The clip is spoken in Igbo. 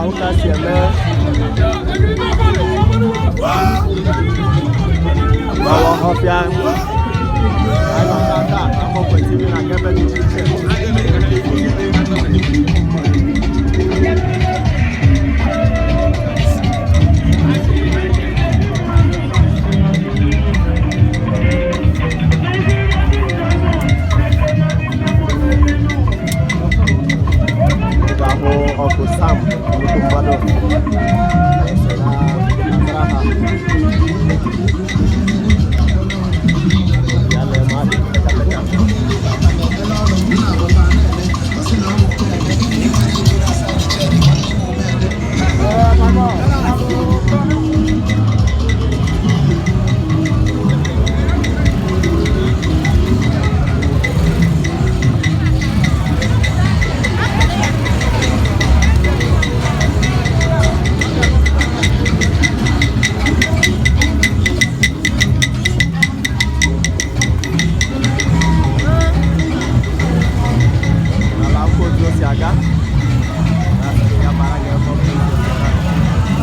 Ga-ahụ ka si eme n'ọwa Ọhafịa. Anyị nọ taa Amokwe TV na ebe dị iche iche. Ị ga-ahụ Uncle Sam, nnukwu mmadụ.